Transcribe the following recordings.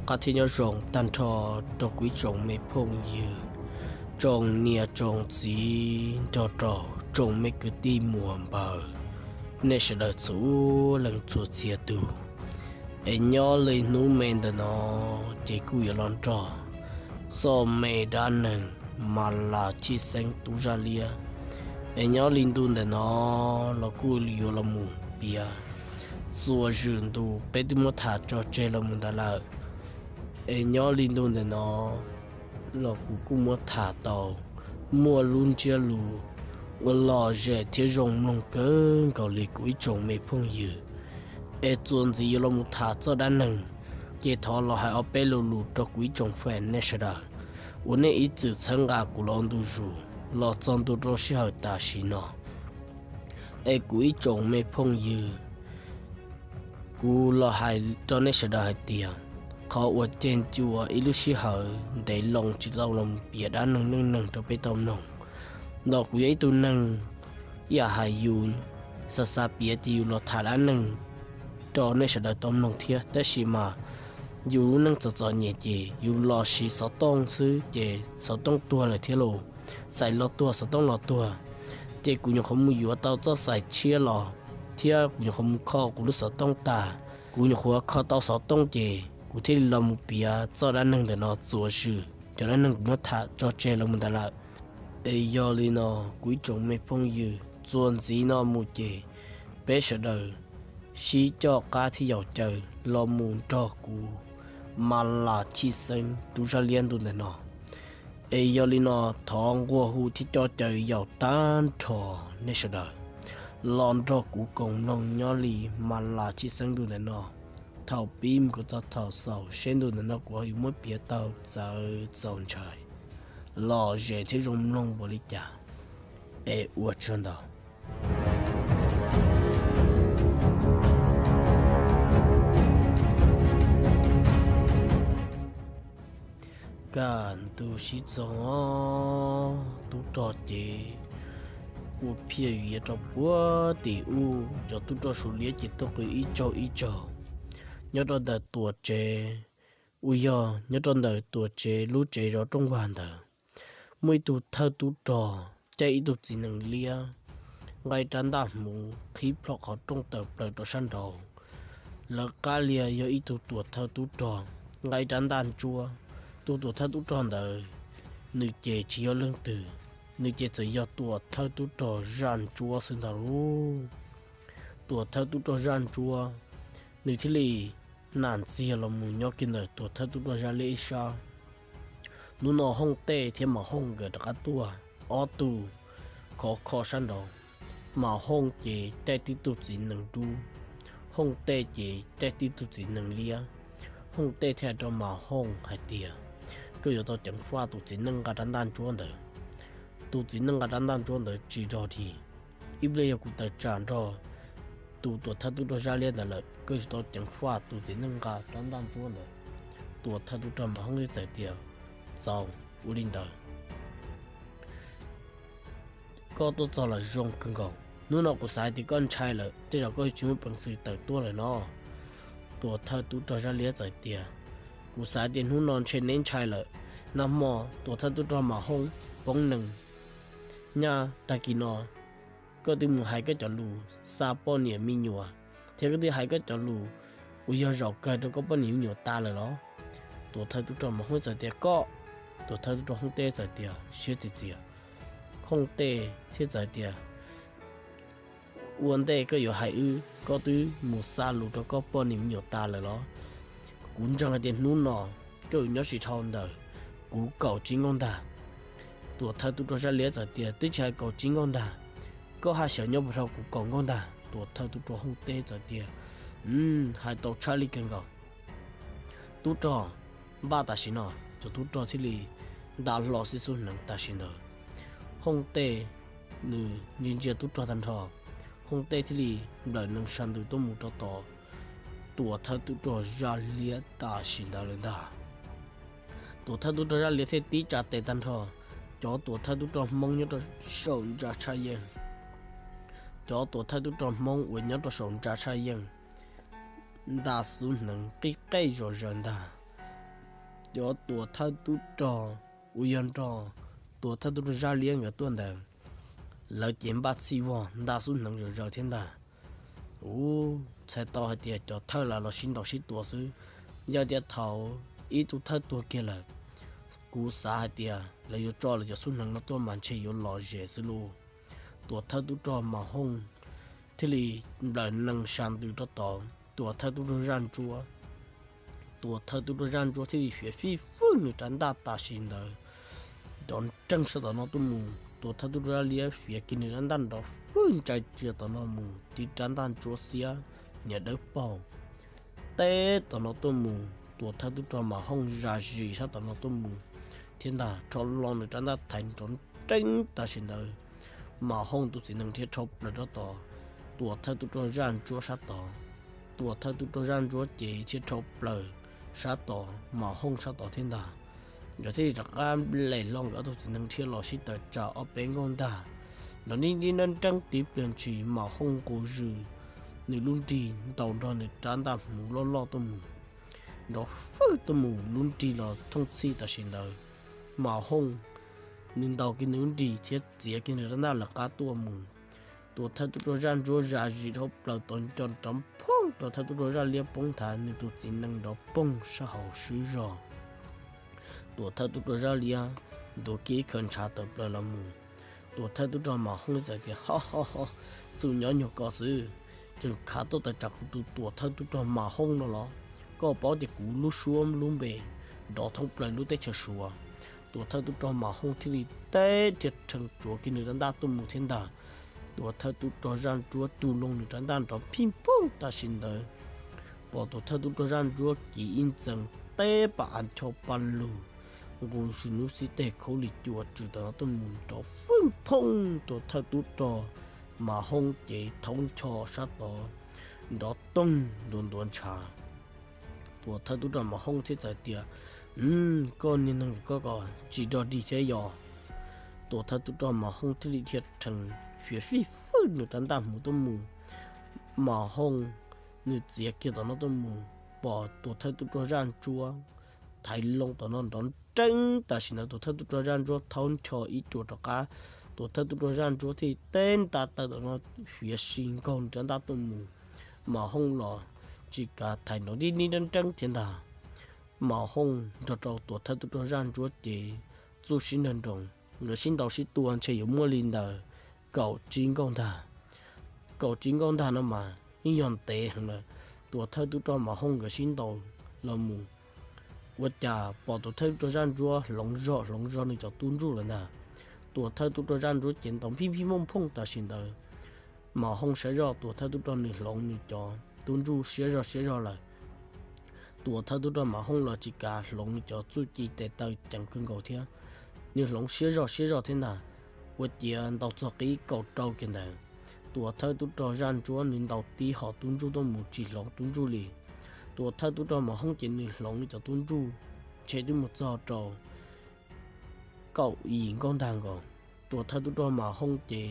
Qab thiab nyob zoo tag nrho rau kuv ib tsoom me phooj ywg, tsoom niam tsoom txiv nrog rau tsoom me kwv tij muam npawg, nej sawv daws txhua leej txhua txhia tus. Es nyob li hnub me ntawm no ces kuj yuav los nrog txoj me dab neeg Mas Las Chij Xeeb tub Zaj Liab. Es nyob li ntu ntawm no los kuj yuav los mus piav txuas zwm ntu peb twb muab tham tso tseg los mus ntawd lawm. Es nyob li ntu ntawm no los kuv kuj muab tham tau muaj lub ntsiab lus uas lom zem thiab zoo mloog kawg nkaus li kuv ib tsoom me phooj ywg. Es txuas ntxiv yuav los mus tham txoj dab neeg, ces thov los hais ob peb lo lus rau kuv ib tsoom fam nej sawv daws uas nej ib txwm txhawb nqa kuv los ua ntu zus los txog ntua rau sij hawm tam sim no. Es kuv ib tsoom me phooj ywg, kuv los hais rau nej sawv daws hais tias, qhov uas ceg ncua ib lub sij hawm ntev loo tsis tau los piav dab neeg neej neeg rau peb tau mloog, los kuv yog ib tug neeg ib yam hais yus xav xav piav ces yus los tham dab neeg rau nej sawv daws tau mloog thiab, tab sis mas yus lub neej txom txom nyem ces yus los siv xov tooj xwb ces xov tooj tuag lawm thiab los xaim los tuag xov tooj los tuag. Ces kuv nyuam qhuav mus yuav tau txoj xaim tshiab los thiab kuv nyuam qhuav mus kho kuv lub xov tooj tas, kuv nyuam qhuav kho tau xov tooj ces kuv thiaj li los mus piav txoj dab neeg ntawm no txuas zwm cov dab neeg kuv muab tham tso tseg los mus ntawd lawm. Es yog li no, kuv ib tsoom me phooj ywg, txuas ntxiv no mus ces peb sawv daws sib coj qab thiab yaum caw los mus nrog kuv Mas Las Chij Xeeb tub Zaj Liab ntu ntawm no. Es yog li no, thov nqua hu thiab coj caw yaum tag nrho nej sawv daws los nrog kuv koom mloog nyob li Mas Las Chij Xeeb ntu ntawm no, thaum pib mus kom txog thaum xaus seb ntu ntawm no kuv ho yuav muab piav tau txawv txaus ntshai, lom zem thiab zoo mloog npaum li cas. Es ua tsaug ntau. Kaj ntug sib txog, tub rog ces ua phiaj yuav rau puag tim ub, cov tub rog Suav liab ces tuaj qw ib tsaug ib tsaug nyob rau ntawm Tuam tsev. Uas yog nyob rau ntawm Tuam tsev lub tsev zov rooj vag ntawd, muaj ib tug thawj tub rog caij ib tug txiv nees liab nqa ib rab ntaj hmuv qhib plho qhov rooj tawm plaws rau sab nraud. Lawv qab liag yog ib tug tuam thawj tub rog nqa ib rab ntaj ntsuab. Tus tuam thawj tub rog ntawd, nws ces tsis yog leej twg, nws ces txawm yog tuam thawj tub rog Zaj Ntsuab xwb ntag lauj. Tuam thawj tub rog Zaj Ntsuab, nws thiaj li nam ntxiag los mus nyob kiag ntawm tuam thawj tub rog Zaj Liab ib sab. Hnub no Hooj Tej thiab Mas Hooj nkawd rov qab tuaj, ob tug khov kho sab nraud. Mas Hooj ces caij tib tug txiv nees dub, Hooj Tej ces caij tib tug txiv nees liab. Hooj Tej thiaj hais rau Mas Hooj hais tias, koj yuav tau ceev faj tus txiv neej nqa rab ntaj ntsuab ntawd. Tus txiv neej nqa rab ntaj ntsuab ntawd tsis rog dhi. Ib pliag yog kuv tawm tsam nrog tus tuam thawj tub rog Zaj Liab ntawd lawm, koj yuav tau ceev faj tus txiv neej nqa rab ntaj ntsuab ntawd. Tuam thawj tub rog Mas Hooj thiaj txawm tias, txaus, ua li ntawd koj tuaj txog lawm zoo kawg nkaus. Hnub no kuv xav hais tias koj ntshai lawm, tej zaum koj tsis muaj peev xwm tawm tuaj lawm no. Tuam thawj tub rog Zaj Liab txawm tias, kuv xav tias hnub no ntshe neb ntshai lawm. Nag hmo tuam thawj tub rog Mas Hooj poob nees, nyaj tag kis no koj twb mus hais koj cov lus xa poj niam me nyuam, thiab koj twb hais koj cov lus uas yog zaum kawg rau koj poj niam me nyuam tas lawm los? Tuam thawj tub rog Mas Hooj txawm tias, koj. Tuam thawj tub rog Hooj Tej txawm tias, siab txias txias. Hooj Tej thiaj txawm tias, ua ntej koj yuav hais wb, koj twb mus xa lus rau koj poj niam me nyuam tas lawm los? Kuv ntseeg hais tias hnub no koj yuav nyob tsis dhau ntawm kuv kaum tsib nkaug ntag. Tuam thawj tub rog Zaj Liab txawm tias, twb tsis hais kaum tsib nkaug ntag, koj haj xyaum nyob puas dhau kuv kaum nkaug ntag? Tuam thawj tub rog Hooj Tej txawm tias, hais tau tshaj li kawg nkaus. Tub rog, npaj tam sim no. Cov tub rog thiaj li nta hlo xib xub hneev tam sim ntawd. Hooj Tej nws ntsia ntsia tub rog tag nrho, Hooj Tej thiaj li nplawm nees sa ntws tuaj mus rau tom tuam thawj tub rog Zaj Liab tam sim ntawd lawm ntag. Tuam thawj tub rog Zaj Liab thiaj tib tsa tes tag nrho, cov tuam thawj tub rog Hmoob nyob rau saum ntsa tshaj yeej, cov tuam thawj tub rog Hmoob uas nyob rau saum ntsa tshaj yeej nta xub hneev qij qej zom zaws ntag. cov tuam thawj tub rog uas yog nrog tuam thawj tub rog Zaj Liab nkawd tuaj ntawd, lawv ces npaj txhij vog ntaj xub hneev zom zaws thiab ntag. Ua txhais tau hais tias cov thawj los los sib ntaus sib tua xwb. Yog tias thaum ib tug thawj tuag kiag lawm, kuv xav hais tias lawv yuav tso lawv cov xub hneev no tuaj mas ntshe yuav lom zem xwb lauj. Tuam thawj tub rog Mas Hooj thiaj li nplawm nees sa ntws rau tom tuam thawj tub rog Zaj Ntsuab. Tuam thawj tub rog Zaj Ntsuab thiaj li fiav fij fwj nws rab ntaj tam sim ntawd nrov nreeg sab tom no tuaj mus. Tuam thawj tub rog Zaj Liab fiav kiag nws rab ntaj nrov fwj ntsais tsias tom no mus, tiv rab ntaj ntsuab xiab, niam dawb paug teb tom no tuaj mus. Tuam thawj tub rog Mas Hooj zam zis sab tom no tuaj mus thiab ntag, rho lo nws rab ntaj thaiv nrov nreeg tam sim ntawd. Mas Hooj tus txiv nees thiaj rho plaws rau tom tuam thawj tub rog Zaj Ntsuab sab tod. Tuam thawj tub rog Zaj Ntsuab ces thiaj rho plaws sab tom Mas Hooj sab tod thiab ntag. Nkawd thiaj li rov qab lem hlo nkawd ob tug txiv nees thiab los sib tawm tsam ob peb nkauj ntag. Nrov nib nib nreeb nreeb tib pliag ntshis Mas Hooj nqus zws nws lub nrig ntaus nrog nws rab ntaj hmuv loj loj tuaj mus, nrov fwj tuaj mus lub nrig los thooj txhij tam sim ntawd. Mas Hooj nws ntaus kiag nws lub nrig thiab txiav kiag nws rab ntaj lawv qab tuaj mus. Tuam thawj tub rog Zaj Ntsuab zam zis dhau plaws tod nco nrov phooj, tuam thawj tub rog Zaj Liab poob nthav, nws tus txiv nees nrov poog sab hauv swb zog. Tuam thawj tub rog Zaj Liab ntuav kiag ib khaws ntshav tawm plaws los mus. Tuam thawj tub rog Mas Hooj txawm tias, Ho ho ho, txum nyob nyuag ko xwb, tseem khav tuaj tawm tsam kuv tus tuam thawj tub rog Mas Hooj no los? Koj paub tias kuv lub suab lub npe nrov thoob plaws lub teb chaws Suav. Tuam thawj tub rog Mas Hooj thiaj li teb rhiab rhees tsuav kiag nws rab ntaj tuaj mus thiab ntag. Tuam thawj tub rog Zaj Ntsuab tu loo nws rab ntaj nrov phij phooj tam sim ntawd, pom tuam thawj tub rog Zaj Ntsuab kiv ib ntxees teb pas av ncho pa lug, nqus zws nub xib teg khaub lig cua tsws tom no tuaj mus nrov fwj phooj, tuam thawj tub rog Mas Hooj ces thaub ncho sab tod nrov toog ntuav ntuav ntshav. Tuam thawj tub rog Mas Hooj thiaj txawm tias, Koj niag neeg koj ko tsis dog dig thiab yog? Tuam thawj tub rog Mas Hooj thiaj li dhia rhees fiav fij fwj nws rab ntaj hmuv tuaj mus. Mas Hooj nws txiav kiag tom no tuaj mus, pom tuam thawj tub rog Zaj Ntsuab thaiv loo tom no nrov nreeb tam sim ntawd, tuam thawj tub rog Zaj Ntsuab thaub ncho ib ruam rov qab. Tuam thawj tub rog Zaj Ntsuab thiaj teb nta taw tom no fiav si nkaug nws rab ntaj tuaj mus. Mas Hooj los tsis kav, thaiv nrov nib nib nreeb nreeb thiab ntag. Mas Hooj nrog rau tuam thawj tub rog Zaj Ntsuab ces txuj sib nrawg nroos, nkawd sib ntaus sib tua ntshe yuav muaj li ntawd kaum tsib nkaug ntag. Kaum tsib nkaug ntag no mas yeej yog ntev heev lawm. Tuam thawj tub rog Mas Hooj nkawd sib ntaus los mus, ua cas pom tuam thawj tub rog Zaj Ntsuab hloov zog hloov zog nws cov tub ntsuj lawm ntag. Tuam thawj tub rog Zaj Ntsuab ces ntaus phij phij mooj phooj tam sim ntawd. Mas Hooj saib zoj tuam thawj tub rog nws hloov nws cov tub ntsuj siab zog siab zog lawm. Tuam thawj tub rog Mas Hooj los tsis kav, hloov nws cov txuj ci tes taw ceev kawg nkaus thiab. Nws hloov siab zog siab zog thiab ntag, ua ciav ntaus txog qib kaum rau kiag ntawd, tuam thawj tub rog Zaj Ntsuab nws ntaus tib hom tub ntsuj tuaj mus tsis hloov tub ntsuj li. Tuam thawj tub rog Mas Hooj ces nws hloov nws cov tub ntsuj ntshe twb mus txog rau kaum yim nkaug ntag nkaus. Tuam thawj tub rog Mas Hooj ces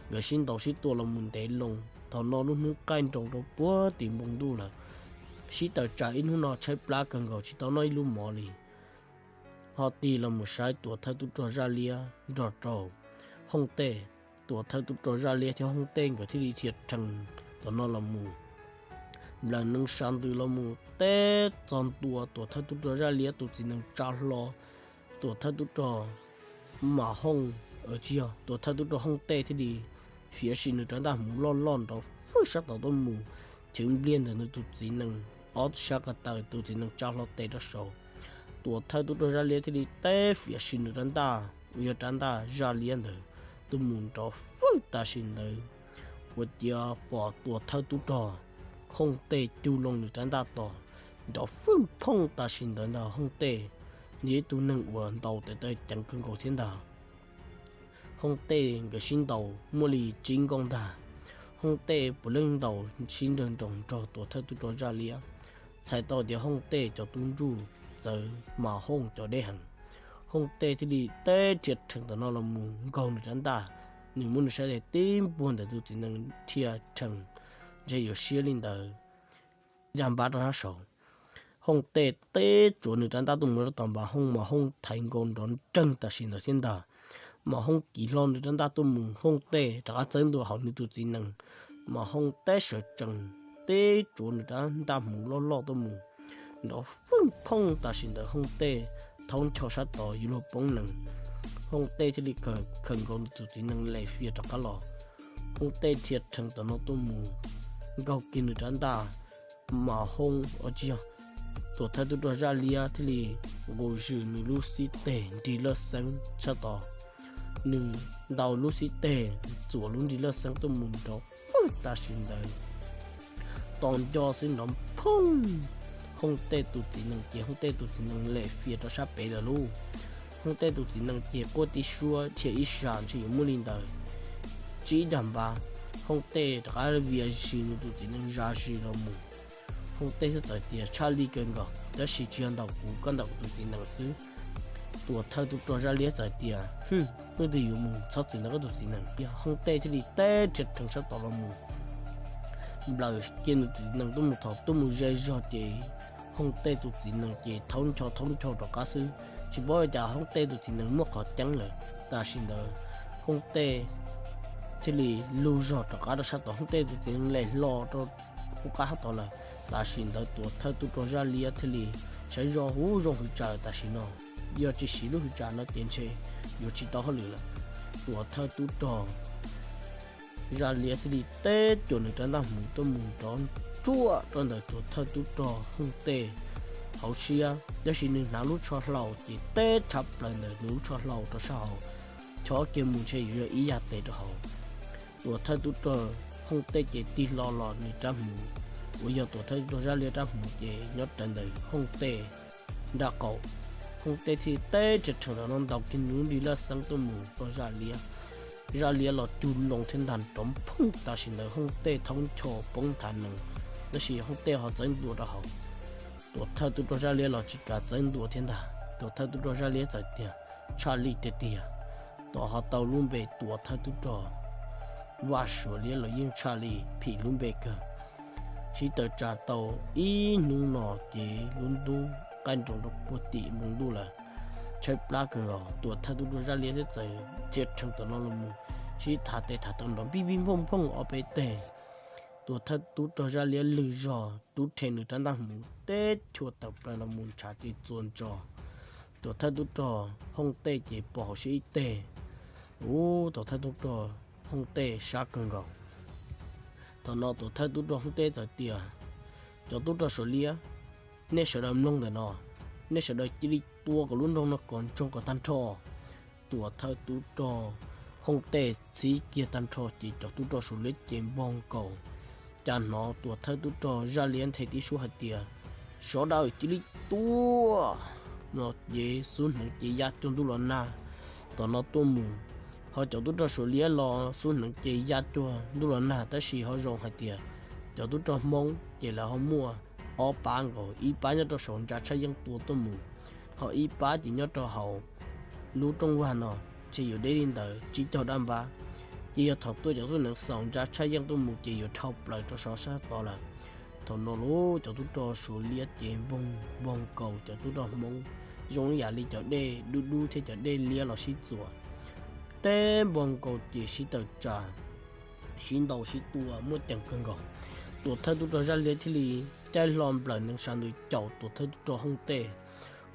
nkawd sib ntaus sib tua los mus ntev loo, thaum no lub hnub qaij nroos rau puag tim npoo ntuj lawm. Sib tawm tsam ib hnub no tshaib plab kawg nkaus tsis tau noj ib lub mov li. Ho tig los mus saib tuam thawj tub rog Zaj Liab nrog rau Hooj Tej. Tuam thawj tub rog Zaj Liab thiab Hooj Tej nkawd thiaj li dhia rhees tom no los mus, nplawm nees sa ntws los mus teb txog ntua tuam thawj tub rog Zaj Liab tus txiv nees tsa hlo. Tuam thawj tub rog Mas Hooj, tsis yog, tuam thawj tub rog Hooj Tej thiaj li fiav si nws rab ntaj hmuv loj loj nrov fwj sab tod tuaj mus, chwv npliag ntawm nws tus txiv nees ob sab ko taw, tus txiv nees tsa hlo tes rau saud. Tuam thawj tub rog Zaj Liab thiaj li teb fiav si nws rab ntaj uas yog rab ntaj Zaj Liab ntawd tuaj mus nrov fwj tam sim ntawd, ua ciav pom tuam thawj tub rog Hooj Tej cug loo nws rab ntaj tos nrov fwj phooj tam sim ntawd ntag. Hooj Tej nws ib tug neeg uas ntaus tes taw ceev kawg nkaus thiab ntag. Hooj Tej nkawd sib ntaus muaj li tsib nkaug ntag. Hooj Tej puav leej ntaus sib nrawg nroos nrog tuam thawj tub rog Zaj Liab, txhais tau tias Hooj Tej cov tub ntsuj txawv Mas Hooj cov deb heev. Hooj Tej thiaj li teb rhiab rhees tom no los mus nkaug nws rab ntaj, nws muab nws sab tes tib npuag ntawm tus txiv nees dhia rhees, ntshe yuav siab li ntawd, ib dag npab rau sab saud. Hooj Tej teb tsuav nws rab ntaj tuaj mus rau tom Mas Hooj, Mas Hooj thaiv nkaus nrov nreeg tam sim ntawd thiab ntag. Mas Hooj kiv hlo nws rab ntaj tuaj mus, Hooj Tej rov qab txawb ntua hauv nws tus txiv nees, Mas Hooj teb sawv tsees teb tsuav nws rab ntaj hmuv loj loj tuaj mus, nrov fwj phooj tam sim ntawd Hooj Tej thaub ncho sab tod yuav luag poob nees. Hooj Tej thiaj li khaws nkaus nws tus txiv nees lem fias rov qab los. Hooj Tej dhia rhees tom no tuaj mus nkaug kiag nws rab ntaj, Mas Hooj, tsis yog, Tuam Thawj Tub Rog Zaj Liab thiaj li nqus zws nws lub xib teg nrig laj xeeb sab tod, nws ntaus lub xib teg txuas lub nrig laj xeeb tuaj mus nrov fwj tam sim ntawd, tos nco xwb nrov phooj. Hooj Tej tus txiv nees ces Hooj Tej tus txiv nees lem fias rau sab pem lawm lauj. Hooj Tej tus txiv nees ces quaj tib suab dhia ib sab ntshe yuav muaj li ntawd tsib dag npab. Hooj Tej rov qab vias zis nws tus txiv nees zam zis los mus. Hooj Tej thiaj txawm tias, Tshaj li kawg nkaus, tab sis tsis yog ntaus kuv, koj ntaus kuv tus txiv nees xwb. Tuam Thawj Tub Rog Zaj Liab txawm tias, Hwm, leej twg yuav mus, txhob txwm ntawm koj tus txiv nees. Hooj Tej thiaj li teb rhiav rhees sab tod los mus nplawm kiag nws tus txiv nees tuaj mus. Thaum tuaj mus ze zog ces Hooj Tej tus txiv nees ces thaub ncho thaub ncho rov qab xwb, tsis paub cas Hooj Tej tus txiv nees muaj qhov ceeb lawm. Tam sim ntawd Hooj Tej thiaj li lug zog rov qab rau sab tod, Hooj Tej tus txiv nees lem hlo rau qub qab sab tod lawm. Tam sim ntawd Tuam Thawj Tub Rog Zaj Liab thiaj li saib zoj huv zoo hwv tsam lawm, tam sim no yog tsis siv lub hwv tsam no ces ntshe yuav tsis tau hauj lwm lawm. Tuam Thawj Tub Rog Zaj Liab thiaj li teb cuam nws rab ntaj hmuv tuaj mus nrov ntsuab rau ntawm Tuam Thawj Tub Rog Hooj Tej hauv siab, tab sis nws hnav lub tsho hlau ces teb tshab plaws ntawm nws lub tsho hlau rau sab hauv, chob kiag mus ntshe yuav yog ib yam tes rau hauv. Tuam Thawj Tub Rog Hooj Tej ces tig hlo los nws rab hmuv, uas yog Tuam Thawj Tub Rog Zaj Liab rab hmuv ces nyob rawv ntawm Hooj Tej nraub qaum. Hooj Tej thiaj teb rhiav rhees los no ntaus kiag nws lub nrig laj xeeb tuaj mus rau Zaj Liab. Zaj Liab los cug loo thiab ntag, nrov phooj. Tam sim ntawd Hooj Tej thaub ncho poob nthav nees, tab sis Hooj Tej ho txawb ntua rau hauv. Tuam Thawj Tub Rog Zaj Liab los tsis kam txawb ntua thiab ntag. Tuam Thawj Tub Rog Zaj Liab txawm tias, Tshaj li tiag tiag, tos ho tau lub npe Tuam Thawj Tub Rog Vaj Suav Liab los yeej tshaj li phim lub npe kawg. Sib tawm tsam tau ib hnub no ces lub hnub qaij nroos rau puag tim npoo ntuj lawm, tshaib plab kawg nkaus. Tuam Thawj Tub Rog Zaj Liab thiaj txawm dhia rhees tom no los mus sib tham tes tham taw nrov npij npij nphooj nphooj ob peb teg. Tuam Thawj Tub Rog Zaj Liab lwg zog rub rhe nws rab ntaj hmuv teb chua tawm plaws los mus ntshav ces txuas ntsos. Tuam Thawj Tub Rog Hooj Tej ces pos hauv siab ib teg. Ub, Tuam Thawj Tub Rog Hooj Tej sab kawg nkaus. Thaum no Tuam Thawj Tub Rog Hooj Tej txawm tias, Cov tub rog Suav Liab, nej sawv daws mloog ntawm no, nej sawv daws cia li tua kom lub nroog no kom ntsoog kom tag nrho. Tuam Thawj Tub Rog Hooj Tej txhib kiag tag nrho ces cov tub rog Suav Liab ces npog nkaus. Cas hnov Tuam Thawj Tub Rog Zaj Liab nthe tib suab hais tias, Sawv daws cia li tua! No ces xub hneev ces ya cuag ntuj los nag. Tom no tuaj mus, ho cov tub rog Suav Liab los xub hneev ces ya cuag ntuj los nag, tab sis ho zoo hais tias cov tub rog Hmoob ces lawv ho muaj ob pab nkaus, ib pab nyob rau saum ntsa tshaj yeej tua tuaj mus, ho ib pab ces nyob rau hauv lub rooj vag no, ntshe yuav deb li ntawd tsib caug dab npab. Ces yog thaum tuaj cov xub hneev xaus ntsa tshaj yeej tuaj mus ces yuav dhau plaws rau saum sab tod lawm. Thaum no lauj, cov tub rog Suav Liab ces npog npog nkaus cov tub rog Hmoob zoo ib yam li cov dej dub dub thiab cov dej liab los sib txuas, teb npog nkaus ces sib tawm tsam, sib ntaus sib tua muaj ceem kawg nkaus. Tuam Thawj Tub Rog Zaj Liab thiaj li caij hlo nplawm nees sa ntws caum Tuam Thawj Tub Rog Hooj Tej.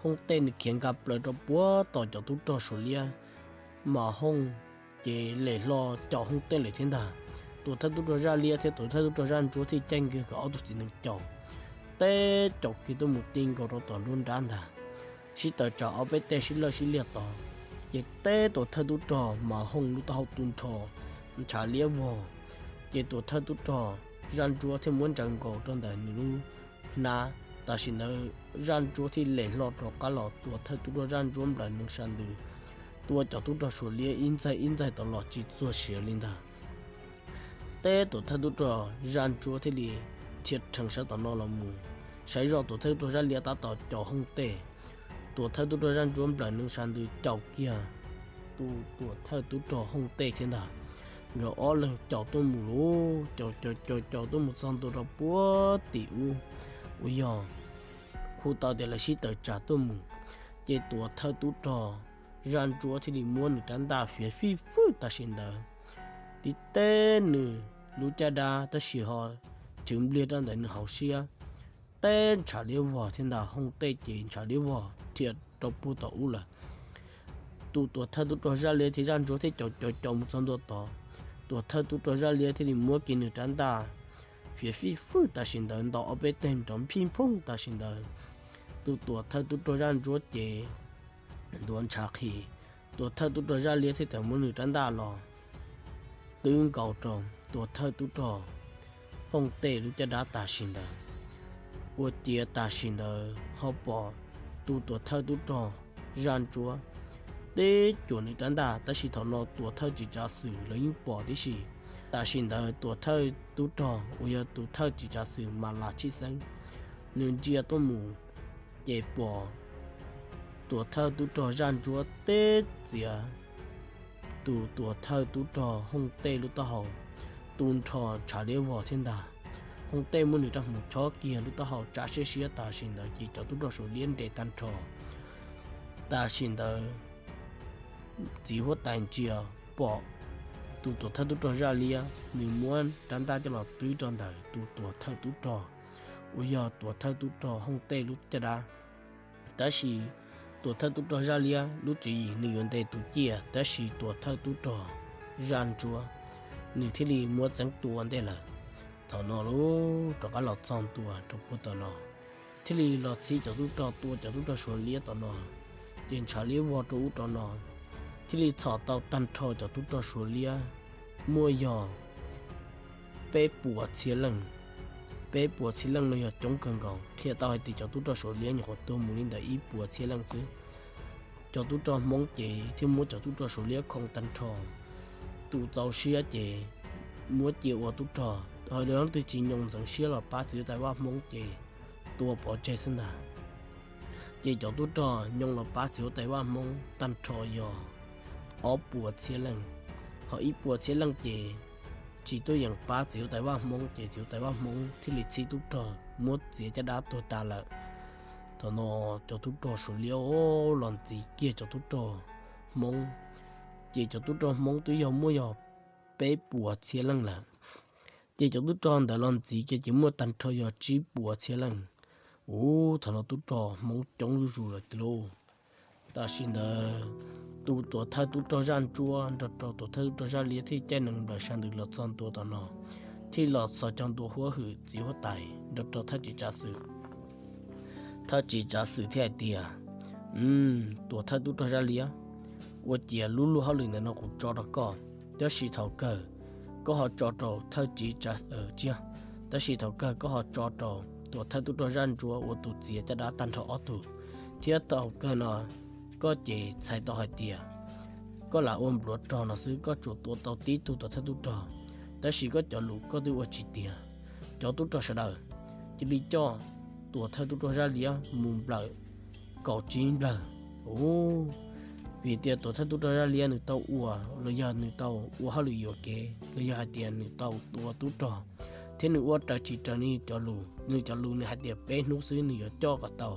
Hooj Tej nws khiav nkag plaws rau puag tom cov tub rog Suav Liab, Mas Hooj ces lem hlo caum Hooj Tej lawm thiab ntag. Tuam Thawj Tub Rog Zaj Liab thiab Tuam Thawj Tub Rog Zaj Ntsuab thiaj caij nkag kom ob tug txiv nees caum, teb caum kiag tuaj mus ti nkaus rau tom nruab nrab ntag. Sib tawm tsam ob peb teg sib lawj sib liag tod, ces teb Tuam Thawj Tub Rog Mas Hooj lub taub hau tu nrho ntshav liab vog, ces Tuam Thawj Tub Rog Zaj Ntsuab thiaj muab ntsaws nkaus rau ntawm nws lub hnab. Tam sim ntawd Zaj Ntsuab thiaj lem hlo rov qab los, Tuam Thawj Tub Rog Zaj Ntsuab nplawm nees sa ntws, tua cov tub rog Suav Liab ib ntxaig ib ntxaig tod los tsis txuag siav li ntag. Teb Tuam Thawj Tub Rog Zaj Ntsuab thiaj li dhia rhees sab tom no los mus, saib zoj Tuam Thawj Tub Rog Zaj Liab tab tom caum Hooj Tej. Tuam Thawj Tub Rog Zaj Ntsuab nplawm nees sa ntws caum kiag tus Tuam Thawj Tub Rog Hooj Tej thiab ntag. Nkawd ob leeg caum tuaj mus lauj, caum caum caum caum tuaj mus txog ntua rau puag tim ub, uas yog khu tau tias lawv sib tawm tsam tuaj mus, ces tuam thawj tub rog Zaj Ntsuab thiaj li muab nws rab ntaj fiav fij fwj tam sim ntawd, tib teb nws lub caj dab tab sis ho chwv npliag rau ntawm nws hauv siab, teb ntshav liab vog thiab ntag, hooj tej ces ntshav liab vog dhia rau puag tom ub lawm. Tus tuam thawj tub rog Zaj Liab thiab Zaj Ntsuab thiaj caum caum caum mus txog ntua tod. Tuam thawj tub rog Zaj Liab thiaj li muab kiag nws rab ntaj fiav fij fwj tam sim ntawd ntaus ob peb teg nrov nphij nphooj tam sim ntawd. Tus tuam thawj tub rog Zaj Ntsuab ces ntuav ntshav qhi. Tuam thawj tub rog Zaj Liab thiaj txawm muab nws rab ntaj los twb nkaus rau tuam thawj tub rog Hooj Tej lub caj dab tam sim ntawd. Ua ciav tam sim ntawd ho pom tus tuam thawj tub rog Zaj Ntsuab teb cuam nws rab ntaj, tab sis thaum no tuam thawj txiv tsav xwm lawv yeej pom tib si. Tam sim ntawd tuam thawj tub rog uas yog tus thawj txiv tsav xwm Mas Las Tshij Xeeb, nws ntsia tuaj mus ces pom tuam thawj tub rog Zaj Ntsuab teb txiav tus tuam thawj tub rog Hooj Tej lub taub hau tu nrho ntshav liab vog thiab ntag. Hooj Tej muab nws rab hmuv chob kiag lub taub hau tsa siab siab tam sim ntawd ces cov tub rog Suav Liab nres tag nrho. Tam sim ntawd txiv huab tais ntsia pom tus tuam thawj tub rog Zaj Liab nws muab rab ntaj coj los twb rau ntawm tus tuam thawj tub rog uas yog tuam thawj tub rog Hooj Tej lub caj dab. Tab sis tuam thawj tub rog Zaj Liab lub tswv yim nws yuav ntes tus ciaj, tab sis tuam thawj tub rog Zaj Ntsuab nws thiaj li muab txeeb tua ntej lawm. Thaum no lub rov qab los txog ntua rau puag tom no, thiaj li los txhib cov tub rog tua cov tub rog Suav Liab tom no, ces ntshav liab vog rau ub rau no, thiaj li txhom tau tag nrho cov tub rog Suav Liab muaj yog peb puas txhiab leej. Peb puas txhiab leej no yog coob kawg nkaus, qhia tau hais tias cov tub rog Suav Liab nyuam qhuav tuag mus li ntawm ib puas txhiab leej xwb. Cov tub rog Hmoob ces thiaj muab cov tub rog Suav Liab khoo tag nrho, tus txaus siab ces muab cia ua tub rog, ho leej twg tsis nyoo ntxeev siab los pab txiv huab tais vaj Hmoob ces tua pov tseg xwb ntag. Ces cov tub rog nyoo los pab txiv huab tais vaj Hmoob tag nrho yog ob puas txhiab leej, ho ib puas txhiab leej ces tsis tuaj yeem pab txiv huab tais vaj Hmoob, ces txiv huab tais vaj Hmoob thiaj li txhib tub rog muab txiav caj dab tuag tas lawm. Thaum no cov tub rog Suav Liab los ntxiv kiag cov tub rog Hmoob, ces cov tub rog Hmoob twb yog muaj yog peb puas txhiab leej lawm. Ces cov tub rog ntawd los ntxiv kiag ces muaj tag nrho yog tsib puas txhiab leej. Ub, thaum no tub rog Hmoob coob zuj zus lawm tiag lauj. Tam sim ntawd tus tuam thawj tub rog Zaj Ntsuab nrog rau tuam thawj tub rog Zaj Liab thiaj caij nees nplaws sab ntws los txog ntua tom no, thiaj los txhos caug ntua huab hwm txiv huab tais nrog rau thawj txiv tsav xwm. Thawj txiv tsav xwm thiaj hais tias, tuam thawj tub rog Zaj Liab, ua ciav lub luag hauj lwm ntawm no kuv tso rau koj, tab sis thaum kawg koj ho tso rau thawj txiv tsav, tsiab, tab sis thaum kawg koj ho tso rau tuam thawj tub rog Zaj Ntsuab ua tus txiav caj dab tag nrho ob tug, thiab thaum kawg no koj ces txhais tau hais tias koj lam ua npluav rog no xwb, koj tsuas tua tau tib tug tuam thawj tub rog, tab sis koj cov lus koj twb ua tsis tiag. Cov tub rog sawv daws cia li coj tuam thawj tub rog Zaj Liab mus nplawm kaum tsib nplawg. Ub, vim tias tuam thawj tub rog Zaj Liab nws tau ua, los yog nws tau ua hauj lwm yuam kev, los yog hais tias nws tau tua tub rog, thiab nws ua raws tsis raws nws cov lus. Nws cov lus nws hais tias peb hnub xwb nws yuav coj kom tau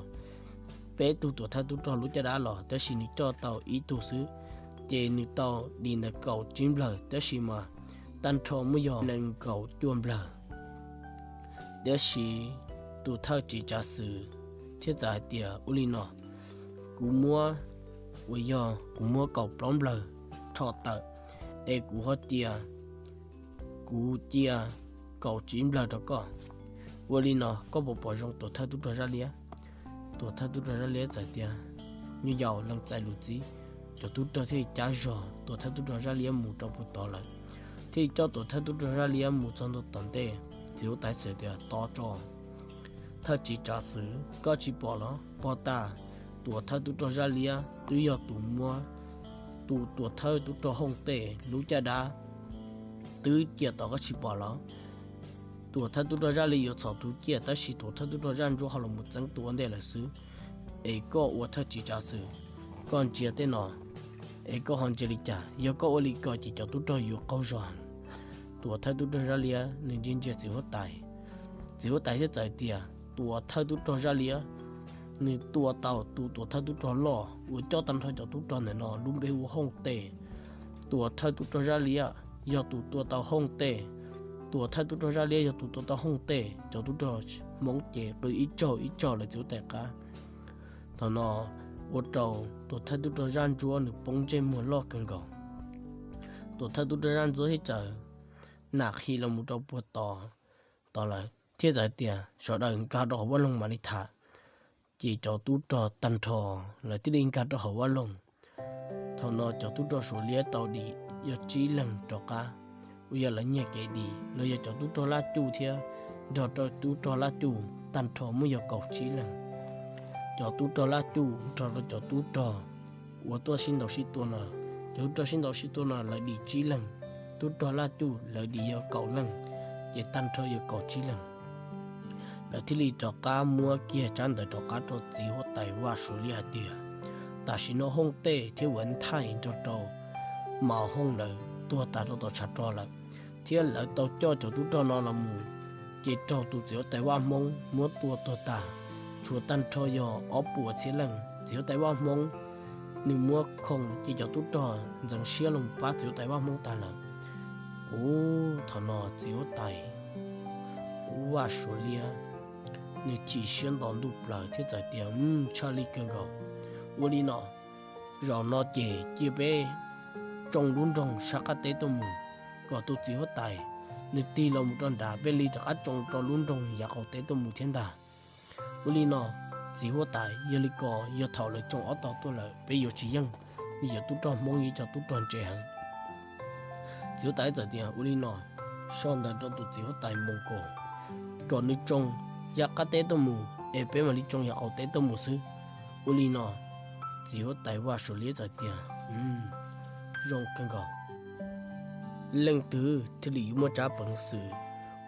peb tug tuam thawj tub rog lub caj dab los, tab sis nws coj tau ib tug xwb, ces nws tau dim ntawm kaum tsib nplawg, tab sis mas tag nrho muaj yog nees nkaum cuaj nplawg. Tab sis tus thawj txiv tsav xwm thiaj txawm hais tias, ua li no, kuv muab, uas yog kuv muab kaum plaub nplawg rho tawm, es kuv ho cia, kuv cia kaum tsib nplawg rau koj. Ua li no koj puas pom zoo tuam thawj tub rog Zaj Liab? Tuam thawj tub rog Zaj Liab txawm tias, nyuj yaus, lees txais lus txib. Cov tub rog thiaj li cab zog tuam thawj tub rog Zaj Liab mus rau puag tod lawm, thiaj li coj tuam thawj tub rog Zaj Liab mus txog ntua tom ntej. Txiv huab tais txawm tias, tos tso, thawj txiv tsav xwm, koj tsis pom los? Pog tas, tuam thawj tub rog Zaj Liab twb yog tus muab tus tuam thawj tub rog Hooj Tej lub caj dab twb cia tod, koj tsis pom los? Tuam thawj tub rog Zaj Liab yuav txhom tus ciaj, tab sis tuam thawj tub rog Zaj Ntsuab ho los mus txeeb tua ntej lawm xwb. Es koj ua thawj txiv tsav xwm, koj ntsia tej no, es koj ho ntsia li cas? Yog koj ua li ko ces cov tub rog yuav qaug zog. Tuam thawj tub rog Zaj Liab nws ntsia ntsia txiv huab tais, txiv huab tais thiaj txawm tias, tuam thawj tub rog Zaj Liab, nws tua tau tus tuam thawj tub rog loj uas coj tag nrho cov tub rog ntawm no lub npe hu ua Hooj Tes. Tuam thawj tub rog Zaj Liab yog tus tua tau Hooj Tes. Tuam thawj tub rog Zaj Liab yog tus tua tau Hooj Tes. Cov tub rog Hmoob ces qw ib tsaug ib tsaug lawv txiv huab tais qab. Thaum no ua rau tuam thawj tub rog Zaj Ntsuab nws poob ntsej muag loj kawg nkaus. Tuam thawj tub rog Zaj Ntsuab thiaj txawm nam qhi los mus rau puag tod, tod lawm thiab txawm hais tias sawv daws nkag rau hauv vaj loog mam li tham. Ces cov tub rog tag nrho lawv thiaj li nkag rau hauv vaj loog. Thaum no cov tub rog Suav Liab tau dim yog tsib leeg rov qab, uas yog lawv nyiag kev dim los yog cov tub rog Laj Cuj thiab nrog rau tub rog Laj Cuj tag nrho muaj yog kaum tsib leeg. Cov tub rog Laj Cuj nrog rau cov tub rog uas tuaj sib ntaus sib tua no, cov tub rog sib ntaus sib tua no lawv dim tsib leeg, tub rog Laj Cuj lawv dim yog kaum leej, ces tag nrho yog kaum tsib leeg. Lawv thiaj li rov qab muab kiag tsab ntawv rov qab rau txiv huab tais Vaj Suav Liab hais tias, tam sim no Hooj Tes thiab Vuas Nthaij nrog rau Mas Hooj lawv tuag tas rau tom tshav rog lawm, thiab lawv tau coj cov tub rog no los mus, ces raug tus txiv huab tais Vaj Hmoob muab tua tuag tas, tshuav tag nrho yog ob puas txhiab leej. Txiv huab tais Vaj Hmoob nws muab khoom ces cov tub rog ntxeev siab los pab txiv huab tais Vaj Hmoob tag lawm. Ub, thaum no txiv huab tais Vaj Suav Liab nws chim siab nto ntuj plaws thiab txawm tias, tshaj li kawg nkaus. Ua li no, zaum no ces cia peb tsoo lub nroog sab qab teb tuaj mus, kom tus txiv huab tais nws tig los mus rau nrad, peb li rov qab tsoo rau lub nroog yav qaum teb tuaj mus thiab ntag. Ua li no, txiv huab tais, yog li ko yog thaum lawv tsoo ob tog tuaj lawm peb yuav tsis yeej, nws yuav tub rog Hmoob yog cov tub rog ntse heev. Txiv huab tais txawm tias, ua li no, sau ntawv rau tus txiv huab tais Moos Kaus, kom nws tsoo yav qab teb tuaj mus es peb mam li tsoo yav qaum teb tuaj mus xwb. Ua li no, txiv huab tais Vaj Suav Liab txawm tias, zoo kawg nkaus. Leej twg thiaj li yuav muaj tsab peev xwm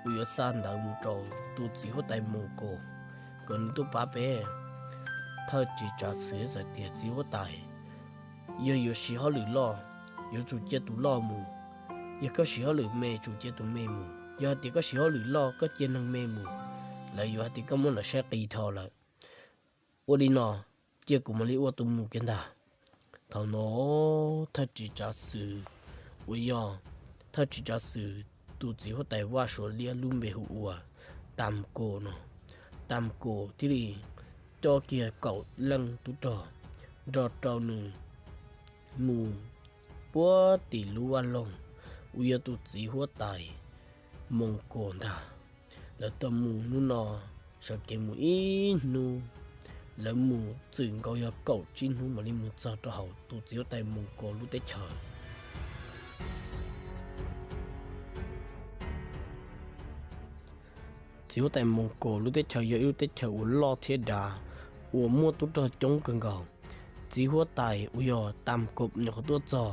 uas yuav xa ntawv mus rau tus txiv huab tais Moos Kaus kom nws tuaj pab peb? Thawj tswv Tsav Xwm txawm tias, txiv huab tais, yog yuav siv hauj lwm loj, yuav tsum cia tus loj mus. Yog koj siv hauj lwm me, tsum cia tus me mus. Yog hais tias koj siv hauj lwm loj koj cia neeg me mus, lawv yuav hais tias koj muab lawv saib qis dhau lawm. Ua li no, cia kuv mam li ua tus mus kiag ntag. Thaum no, thawj tswv Tsav Xwm uas yog thawj tswv Tsav Xwm tus txiv huab tais Vaj Suav Liab lub npe hu ua Tas Kaus no, Tas Kaus thiaj li coj kiag kaum leej tub rog nrog rau nws mus puag tim lub vaj loog uas yog tus txiv huab tais Moos Kaus ntag. Lawv tau mus hnub no, sawv kev mus ib hnub, lawv mus txwm nkaus yog kaum tsib hnub mam li mus txog rau hauv tus txiv huab tais Moos Kaus lub teb chaws. Txiv huab tais Moos Kaus lub teb chaws yog ib lub teb chaws uas loj thiab dav, uas muaj tub rog coob kawg nkaus. Txiv huab tais uas yog Tas Kaus nyuam qhuav tuaj txog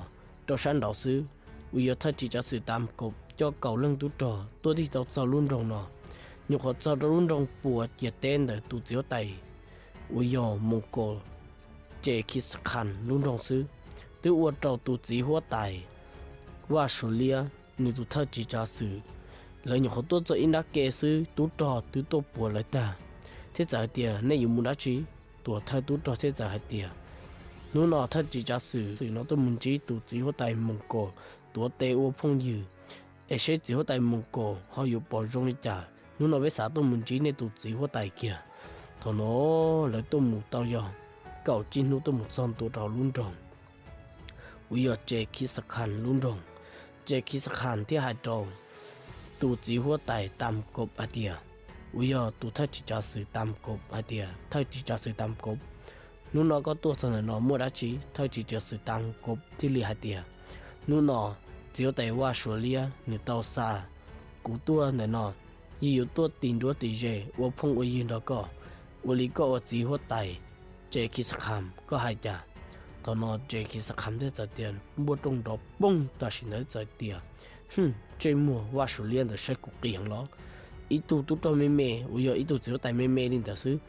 rau sab nraud xwb, uas yog thawj tswv Tsav Xwm Tas Kaus coj kaum leej tub rog tuaj tig tau txog lub nroog no. Nyuam qhuav txog rau lub nroog puas ciam teb ntawm tus txiv huab tais uas yog Moos Kaus Tse Khis Khas lub nroog xwb, twb ua rau tus txiv huab tais Vaj Suav Liab nws tus thawj tswv Tsav Xwm, lawv nyuam qhuav tuaj txog ib nrab ke xwb, tub rog twb tuaj puas lawv tag, thiab txawm hais tias, nej yuav mus dab tsi? Tuam thawj tub rog thiaj txawm hais tias, hnub no thawj tswv Tsav Xwm, Xwm no tuaj mus ntsib tus txiv huab tais Moos Kaus tuav tes ua phooj ywg, es seb txiv huab tais Moos Kaus ho yuav pom zoo li cas. Hnub no peb xav tuaj mus ntsib nej tus txiv huab tais kiag. Thaum no lawv tuaj mus tau yog kaum tsib hnub tuaj mus txog ntua rau lub nroog uas yog Tse Khis Khas lub nroog. Tse Khis Khas thiaj hais rau tus txiv huab tais Tas Kaus hais tias, uas yog tus thawj tswv Tsav Xwm Tas Kaus hais tias, thawj tswv Tsav Xwm Tas Kaus, hnub no koj tuaj txog ntawm no muaj dab tsi? Thawj tswv Tsav Xwm Tas Kaus thiaj li hais tias, hnub no txiv huab tais Vaj Suav Liab nws tau xa kuv tuaj ntawm no, yog yuav tuaj tis nruab tis ze ua phooj ua ywg nrog koj, ua li koj ua txiv huab tais Tse Khis Khas koj hais cas? Thaum no Tse Khis Khas thiaj txawm tias, npuaj rooj nrov poog tam sim ntawd txawm tias, ntsej muag Vaj Suav Liab ntawd saib kuv qis heev los? Ib tug tub rog me me uas yog ib tug txiv huab tais me me li ntawd xwb,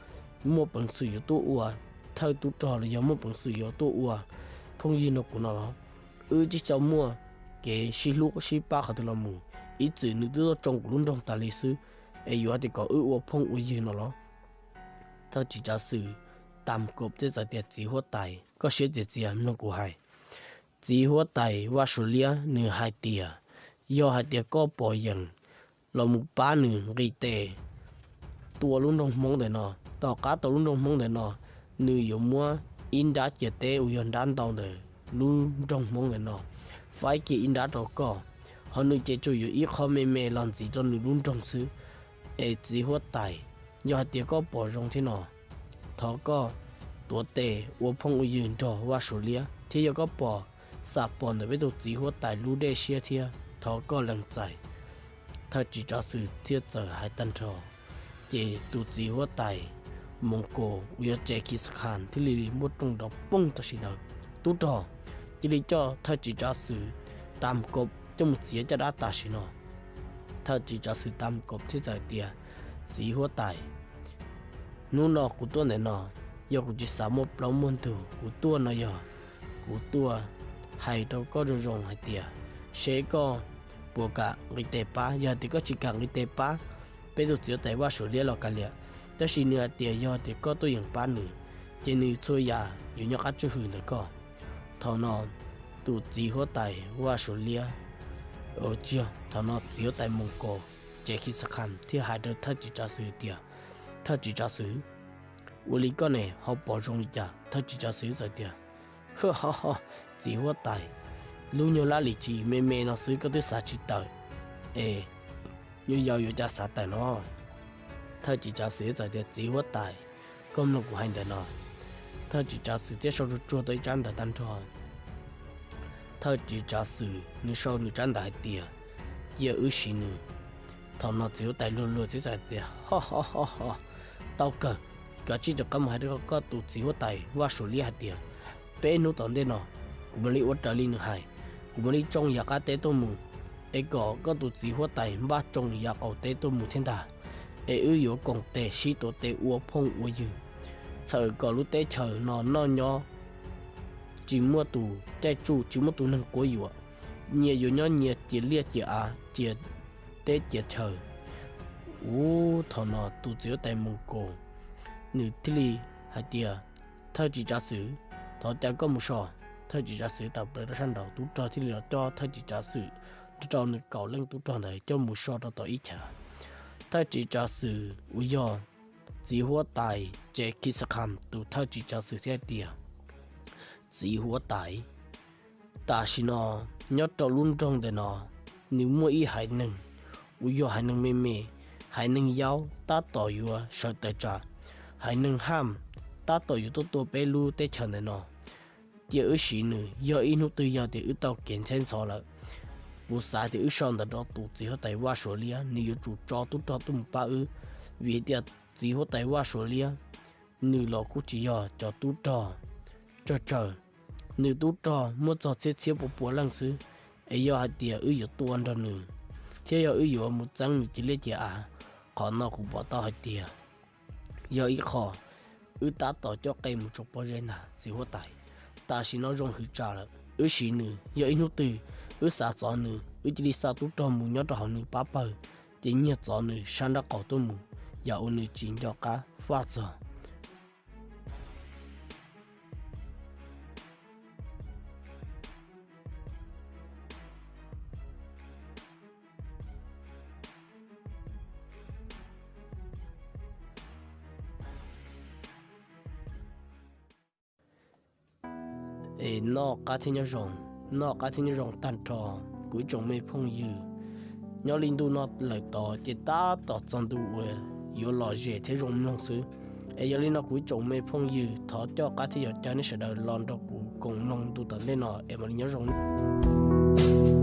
muaj peev xwm yuav tuaj ua thawj tub rog los yog muaj peev xwm yuav tuaj ua phooj ywg nrog kuv no los? Wb tsis tau muaj kev sib hlub sib pab qhov twg los mus, ib txwm nws twb tuaj tsoo kuv lub nroog tas li xwb, es yuav hais tias kom wb ua phooj ua ywg no los? Thawj tswv Tsav Xwm Tam Kos thiaj txawm tias, Txiv huab tais, koj siab txias txias mloog kuv hais. Txiv huab tais Vaj Suav Liab nws hais tias, yog hais tias koj pom yeem los mus pab nws nqis tes tua lub nroog Hmoob ntawm no, tom qab tau lub nroog Hmoob ntawm no, nws yuav muab ib nrab ciam teb uas yog nrab ntau ntawm lub nroog Hmoob ntawm no faib kiag ib nrab rau koj, ho nws ces tsuas yuav ib qho me me los ntxiv rau nws lub nroog xwb. Es txiv huab tais, yog hais tias koj pom zoo thiab no, thov koj tuav tes ua phooj ua ywg nrog Vaj Suav Liab, thiab yog koj pom, xam pom ntawm peb tus txiv huab tais lub dej siab thiab, thov koj lees txais. Thawj tswv Tsav Xwm thiaj txawm hais tag nrho, ces tus txiv huab tais Moos Kos uas yog Tseb Khis Khas thiaj li npuaj rooj nrov poog tam sim ntawd. Tub rog cia li coj thawj tswv Tsav Xwm Tam Kos coj mus txiav caj dab tam sim no. Thawj tswv Tsav Xwm Tam Kos thiaj txawm tias, txiv huab tais, hnub no kuv tuaj ntawm no, yog kuv tsis xav muaj plaub muaj ntug, kuv tuaj no yog kuv tuaj hais rau koj zoo zoo hais tias, seb koj puas kam nqis tes pab. Yog hais tias koj tsis kam nqis tes pab, peb tus txiv huab tais Vaj Suav Liab los kav liam, tab sis nws hais tias yog tias koj tuaj yeem pab nws, ces nws txhua yam yuav nyob qab tswj hwm ntawm koj. Thaum no tus txiv huab tais Vaj Suav Liab, tsis yog, thaum no txiv huab tais Moos Kos Tseb Khis Khas thiaj hais rau thawj tswv Tsav Xwm tias, thawj tswv Tsav Xwm, ua li koj ne ho pom zoo li cas? Thawj tswv Tsav Xwm txawm tias, txiv huab tais, lub nyuag laj lim tswv me me no xwb koj twb xav tsis tawm, es nyuj yau yuav cas xav tawm no? Thawj tswv Tsav Xwm txawm tias, txiv huab tais, koj mloog kuv hais ntawm no. Thawj tswv Tsav Xwm thiaj sau tsuag tsuag tau ib tsab ntawv tag nrho. Thawj tswv Tsav Xwm nws sau nws tsab ntawv hais tias, cia wb siv nws. Thaum no txiv huab tais luag luag txiv txawm tias, ho ho ho ho, tau kawg, kav tsij rov qab mus hais rau koj tus txiv huab tais Vaj Suav Liab hais tias, peb hnub tom ntej no, kuv mam li ua raws li nws hais, kuv mam li tsoo yav qab teb tuaj mus, es kom koj tus txiv huab tais npaj tsoo yav qaum teb tuaj mus thiab ntag. Es wb yuav koom tes sib tuav tes ua phooj ua ywg, txhawm kom lub teb chaws no noj nyob tsis muaj tus caij tsuj, tsis muaj tus neeg quab yuam, nyias yuav nyob nyias cia liaj cia av cia teb cia chaw. Ub, thaum no tus txiv huab tais Moos Kos nws thiaj li hais tias, thawj tswv Tsav Xwm, thov caw koj mus so. Thawj tswv Tsav Xwm tawm plaws rau sab nraud, tub rog thiaj li los coj thawj tswv Tsav Xwm nrog rau nws kaum leej tub rog ntawd coj mus so rau tom ib chav. Thawj tswv Tsav Xwm uas yog txiv huab tais Tseb Khis Khas tus thawj tswv Tsav Xwm thiaj tias, txiv huab tais, tam sim no nyob rau lub nroog ntawm no, nws muaj ib haiv neeg uas yog haiv neeg me me, haiv neeg yaub tab tom yuav sawv tawm tsam, haiv neeg ham tab tom yuav tuaj tua peb lub teb chaws ntawm no. Cia wb siv nws, yog ib hnub twg yog tias wb tau kev ntxheb ntxhov lawm, kuv xav tias wb sau ntawv rau tus txiv huab tais Vaj Suav Liab, nws yuav tsum tso tub rog tuaj mus pab wb, vim tias txiv huab tais Vaj Suav Liab nws los kuj tsis yog cov tub rog tsawg tsawg, nws tub rog muaj txog txhiab txhiab pua pua leej xwb. Es yog hais tias wb yuav tuaj ua nrog nws, thiab yog wb yuav mus txeeb nws cia liaj cia av, qhov no kuv pom tau hais tias yog ib qho wb tab tom coj qe mus tsuas pob zeb nag txiv huab tais. Tam sim no zoo hwv tsam lawm, wb siv nws, yog ib hnub twg wb xav txov nws, wb cia li xa tub rog mus nyob rau hauv nws pab pawg, ces nyiag txov nws sab nraub qaum tuaj mus, yam uas nws tsis nco qab faj txog. Es noj qab thiab nyob zoo, noj qab thiab nyob zoo tag nrho kuv ib tsoom me phooj ywg. Nyob li ntu no lawm tod ces tab tom txog ntu uas yuav lom zem thiab zoo mloog xwb. Es yog li no kuv ib tsoom me phooj ywg thov coj qab thiab yuav caw nej sawv daws los nrog kuv koom mloog ntu tom ntej no es mam li nyob zoo.